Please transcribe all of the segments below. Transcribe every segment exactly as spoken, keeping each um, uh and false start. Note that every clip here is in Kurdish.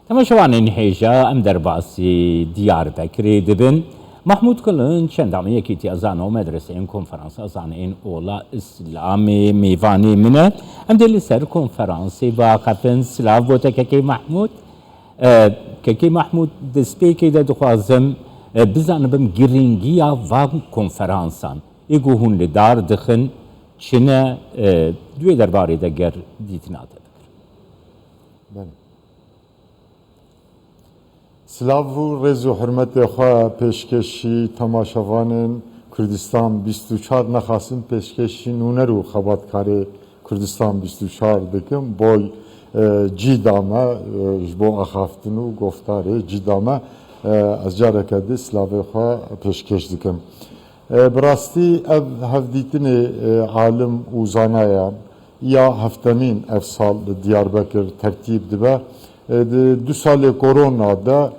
Temaşevanên hêja, em derbasî Diyarbekirê dibin. Mahmûd Kilinç, endamê Yekîtiya Zana û Medreseyên Konferansa Zanayên Ola Îslamê mêvanê min e. Em dê li ser konferansê biaxifin. Silav bo te kekê Mahmûd. E, kekê Mahmûd, destpêkê de dixwazim, e, bizanibim girîngiya van konferansan. Ê ku hûn li dar dixin, çi ne, e, di wê derbarê de ger dîtina te bigirin. Belê. Silav û rêz û hurmetê xwe pêşkêşî temaşevanên Kurdistan bîst û çar nexasim pêşkêşî nûner û xebatkarê Kurdistan bîst û çar dikim. Boy, e, cî dame, e, ji bo axaftin û goftarê cî dame. E, ez careke di silavê xwe pêşkêş dikim. E, bi rastî ev hevdîtinê, e, alim û zanaya ya heftemîn ev sal li Diyarbekir tertîb dibe. E, di du salê korona de,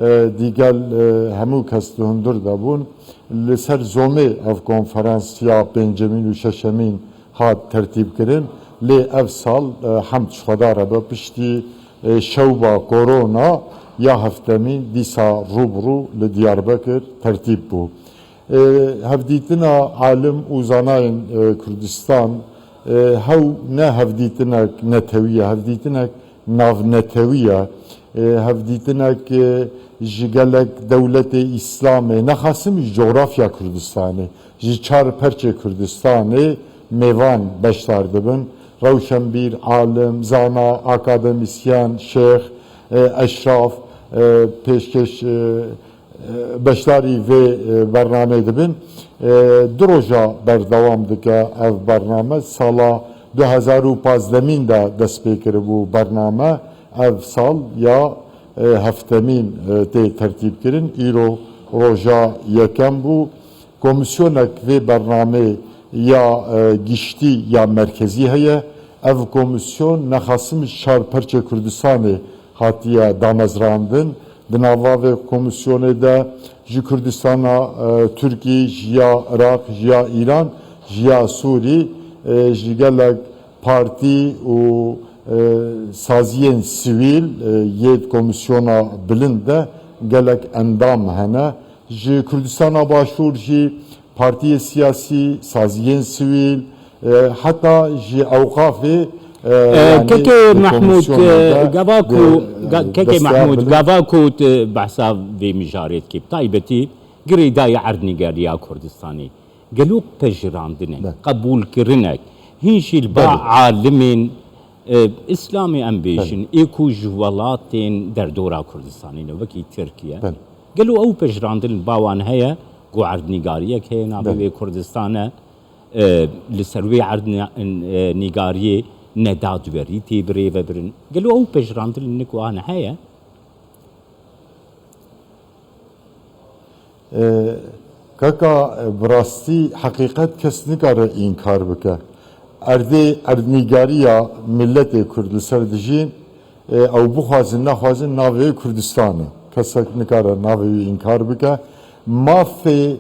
e, digel, e, hemû kes di hundir de bûn. Li ser zomê ev konferans ya pêncemîn û şeşemîn hat tertîb kirin. Lê ev sal, e, hemd ji Xweda re be piştî, e, şewba korona ya heftemîn dîsa rû bi rû li Diyarbekir tertîb bû. E, hevdîtina alim û zanayên, e, Kurdistan, e, hew ne hevdîtinek netewî ye, hevdîtinek navnetewî ye. E, hevdîtinek, e, ji gelek dewletê Îslamê, nexasim ji cografya Kurdistanê, ji çar perçê Kurdistanê mêvan beşdar dibin. Rewşenbîr, alim, zana, akademîsyen, şêx, e, eşraf, e, pêşkêş, e, beşdarî vê, e, bernameyê dibin. E, du roja berdewam dike ev bername. Sala du hezar û pazdehîn de dest pê kiribû bername. Ev sal ya, e, heftemîn, e, tê tertîb kirin. Îro roja yekem bû. Komîsyonek vê bernameyê ya, e, giştî ya merkezî heye. Ev komîsyon nexasim ji çar perçê Kurdistanê hatiye damezrandin. Di nava vê komîsyonê de ji Kurdistana, e, Tirkî, ji ya Iraq, ji ya Îran, ji ya Sûrî, e, ji gelek partî û, e, saziyên sivîl, e, yê di komîsyona bilind de gelek endam hene. Ji Kurdistana Başûr jî partiyê siyasî, saziyên sivîl, e, heta ji ewqafê, e, E, yanî kekê di Mehmûd, komisyonê e, de gava ku, di, ga-, e, kekê desteya Mehmûd, bilind. Gava ku tu behsa vê mijarê dikî, bi taybetî girêdayî erdnîgariya Kurdistanê, gelo pejirandine, Be. qebûlkirinek, hîn jî li ba Belê. alimên, e, Îslamê em bêjin, Belê. ê ku ji welatên derdora Kurdistanê ne, wekî Tirkiye, Belê. gelo ew pejirandin li ba wan heye, ku erdnîgariyek heye navê Belê. wê Kurdistan e, e, li ser wê erdni-, e, nîgariyê nedadwerî tê birêvebirin. Gelo ew pejirandin li nik wan heye? E, kaka, e, bi rastî heqîqet kes nikare înkar bike. Erdê, erdnîgariya miletê Kurd li ser dijîn, e, ew bixwazin, nexwazin, navê wê Kurdistan e. Kesek nikare navê wî înkar bike. Mafê,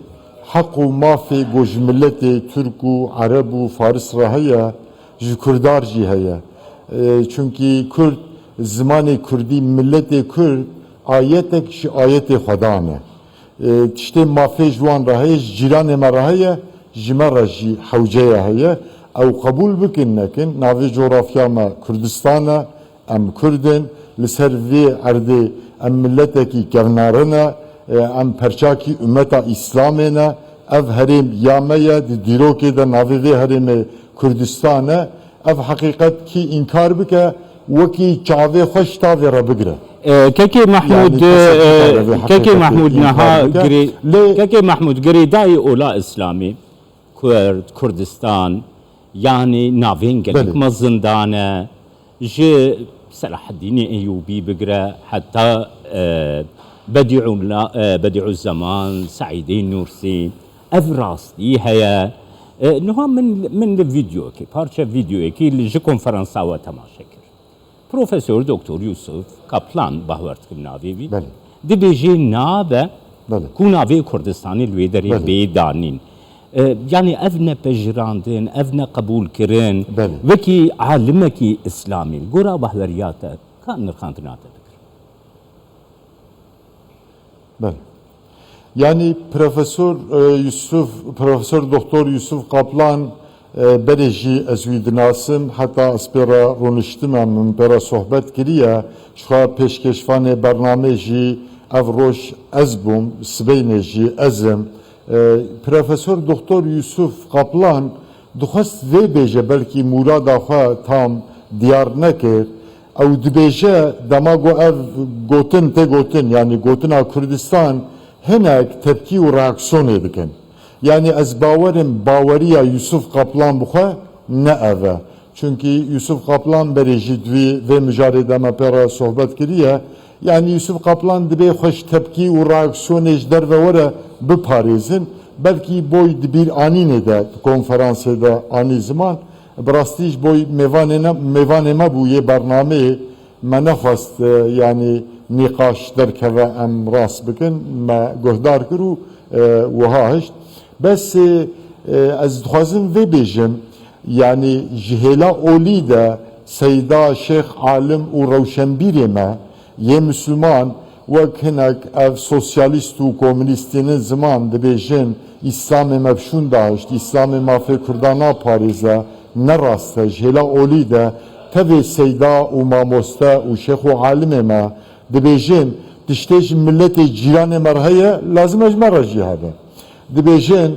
heq û mafê ku ji miletê Tirk û Ereb û Faris re heye, ji Kurda re jî heye. E, çunkî Kurd, zimanê Kurdî, miletê Kurd ayetek ji ayetê Xwedan e. E, tiştê mafê ji wan re heye, ji cîranê me re heye, ji me re jî hewceye heye. Ew qebûl bikin nekin, navê cografya me Kurdistan e, em Kurd in, li ser vê erdê em miletekî kevnare ne, e, em perçakî umeta Îslamê ne. Ev herêm ya me ye, di dîrokê de navê vê herêmê Kurdistan e. Ev heqîqet kî înkar bike, wekî çavê xwe ji tavê re bigire. E, Kekê Mehmûd, Yanî kesek e, nikare vê Kekê heqîqetê Mehmûd înkar niha bike. girê-, Lê Kekê Mehmûd girêdayî ola Îslamê, Kurd, Kurdistan, yanî navên gelek Belê. mezin dane, ji Selaheddînê Eyûbî bigire heta, e, Bedî'ulla-, e, Bedî'uzzeman, Seîdê Nûrsî, ev rastî heye. E, niha min, min li vîdeoyekê, parçe vîdeoyekî li, ji konferansa we temaşe kir. Profesor Doktor Yusuf Kaplan, bahwer dikim navê wî, Belê. dibêje nabe Belê. ku navê Kurdistanê li wê derê Belê. bê danîn. E, yanî ev nepejirandin, ev neqebûlkirin, Belê. wekî alimekî Îslamî, li gora bahweriya te, ka nirxandina te bikir? Belê. Yanî Profesor, e, Yusuf, Profesor Doktor Yusuf Kaplan, e, berê jî ez wî dinasim, heta ez pê re rûniştime, min pê re sohbet kiriye. Ji xwe pêşkêşvanê bernamê jî ev roj ez bûm, sibeynê jî ez im. E, Profesor Doktor Yusuf Kaplan dixwest vê bêje, belkî murada xwe tam diyar nekir. Ew dibêje, dema ku ev gotin tê gotin, yanî gotina Kurdistan, hinek tepkî û reaksiyonê dikin. Yanî ez bawerim baweriya Yusuf Kaplan bi xwe ne ev e. Çunkî Yusuf Kaplan berê jî di vî, vê mijarê de me pê re sohbet kiriye. Yanî Yusuf Kaplan dibê xwe ji tepkî û reaksiyonê ji derve were biparêzin. Belkî boy di bîranînê de di konferansê de anî ziman. Bi rastî ji boy mêvanê ne, mêvanê me bû yê bernameyê. Me nexwest, e, yanî nîqaş derkeve em rast bikin, me guhdar kir û, e, wiha hişt. Bes, e, e, ez dixwazim vê bêjim, yanî ji hêla olî de seyda, şêx, alim û rewşenbîrê me yê Misliman, wek hinek ev sosyalîst û komînîst tînin ziman dibêjin, Îslamê me bi şûn dahişt, Îslamê mafê Kurdan naparêze, ne rast e. Ji hêla olî de tevê seyda û mamoste û şêx û alimê me dibêjin, tiştê ji miletê cîranê me re heye, lazim e ji me re jî hebe. Dibêjin,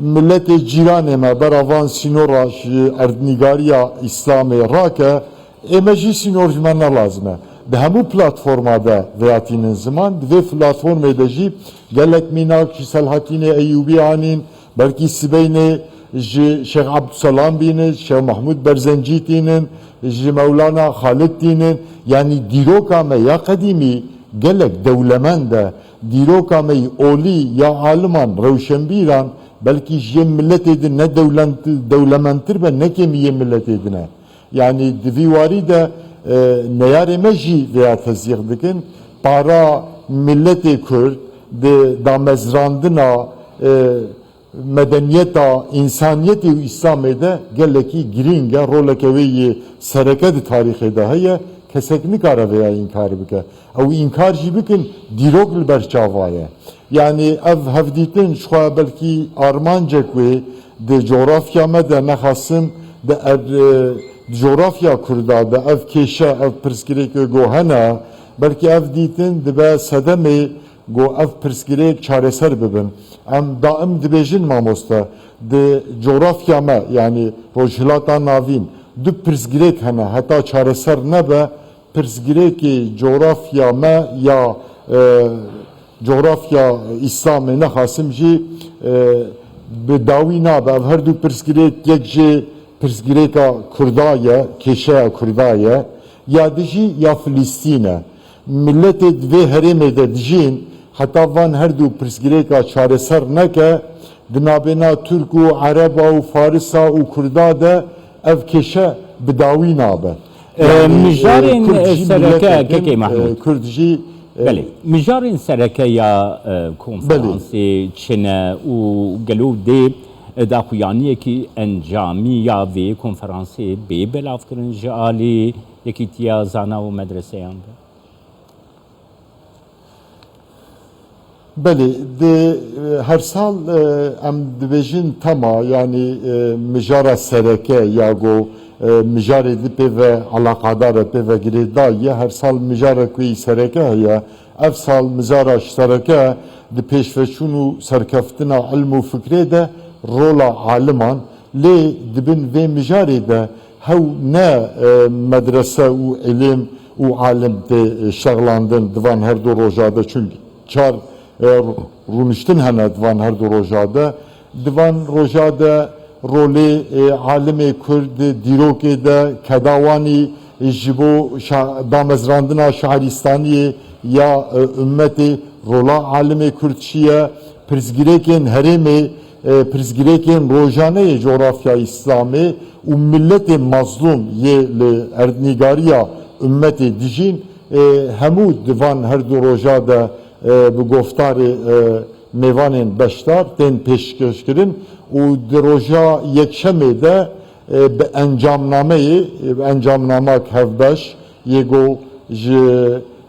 miletê cîranê me bera van sînora ji erdnîgariya Îslamê rake, ê me jî sînor ji me ne lazim e. Di hemû platforma de vêya tînin ziman, di vê platformê de jî gelek mînak ji Selhatînê Eyûbî anîn, belkî sibeynê ji Şêx Ebdulselam bînin, Şêx Mehmûd Berzencî tînin, ji Mewlana Xalid tînin. Yanî dîroka me ya qedîmî gelek dewlemend e. Dîroka me yî olî ya aliman, rewşenbîran, belkî ji yê miletê din ne dewlent-, dewlemendtir be, ne kêmî yê miletê din e. Yanî di vî warî de, e, neyarê me jî vêya tesdîq dikin. Para miletê Kurd di damezrandina, e, medeniyeta, însaniyetê û Îslamê de gelekî girîng e. Roleke wê yê sereke di tarîxê de heye. Kesek nikare vêya înkar bike. Ew înkar jî bikin, dîrok li ber çava ye. Yanî ev hevdîtin ji xwe belkî armancek wê di cografya me de nexasim di er-, di cografya Kurda de ev kêşe, ev pirsgirêke ku hene, belkî ev dîtin dibe sedemê ku ev pirsgirêk çareser bibin. Em daim dibêjin mamoste, di cografya me, yanî Rojhilata Navîn, du pirsgirêk hene, heta çareser nebe, pirsgirêkê cografya me ya, e, cografya Îslamê nexasim jî, e, bi dawî nabe. Ev her du pirsgirêk, yek jê pirsgirêka Kurda ye, kêşeya Kurda ye, ya dijî ya Filistîn e. Miletê di vê herêmê de dijîn, heta van her du pirsgirêka çareser neke, di nabêna Tirk û Ereba û Farisa û Kurda de ev kêşe bi dawî nabe. E, Yanî, e, mijarên, Kurd e, jî sereke, miletê din, Kekê Mehmûd. E, Kurd jî, e, Belê, mijarên sereke ya, e, konferansê çi ne û gelo dê, e, daxuyaniyekî encamî ya vê konferansê bê belavkirin ji alî Yekîtiya Zana û Medreseyan be? Belê, di, e, her sal, e, em dibêjin tema, yanî, e, mijara sereke ya ku, e, mijarê di pê ve eleqedar e, pê ve girêdayî ye. Her sal mijarek wê yî sereke heye. Ev sal mijara ji sereke di pêşveçûn û serkeftina ilm û fikrê de rola aliman, lê di bin vê mijarê de hew ne, e, medrese û îlim û alim tê, e, şexlandin di van her du roja de, çunkî çar, e, rûniştin hene di van her du roja de. Di van roja de rolê, e, alimê Kurd di dîrokê de, keda wanî ji bo şa-, damezrandina şairîstaniyê ya, e, ummetê, rola alimê Kurd çi ye, pirsgirêkên herêmê, e, pirsgirêkên rojane yê cografya Îslamê û miletê mazlûm yê li erdnîgariya ummetê dijîn, e, hemû di van her du roja de, e, bi goftarê, e, mêvanên beşdar tên pêşkêşkirin û di roja yekşemê de, e, bi encamnameyê, e, bi encamnamek hevbeş yê ku ji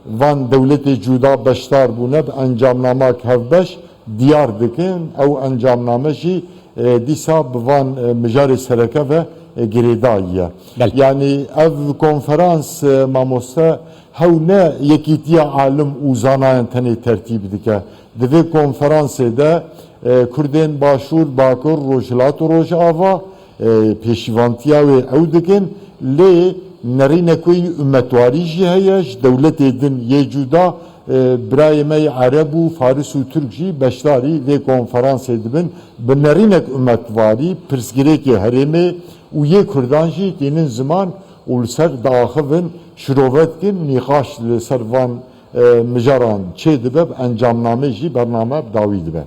Van dewletê cuda beşdar bûne bi encamnamak hevbeş diyar dikin. Ew encamname jî, e, dîsa bi van, e, mijarê sereke ve, e, girêdayî ye. Belê. Yanî ev konferans, e, mamoste, hew ne yekîtiya alim û zanayan tenê tertîb dike. Di vê konferansê de, e, Kurdên Başûr, Bakur, Rojhilat û Rojava, e, pêşîvantiya wê ew dikin, lê nerînek wê yî umetwarî jî heye, ji dewletê din yê cuda, e, birayê me yê Ereb û Faris û Tirk jî beşdarî vê konferansê dibin. Bi nerînek umetwarî pirsgirêkê herêmê û yê Kurdan jî tînin ziman û li ser diaxivin, şirove dikin, nîqaş li ser van, e, mijaran çê dibe, bi encamnamê jî bername bi dawî dibe.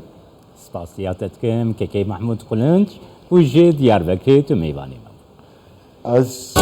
Spasiya te dikim, Kekê Mehmûd Qulinc û ji Diyarbekirê tu mêvanê me bû. Ez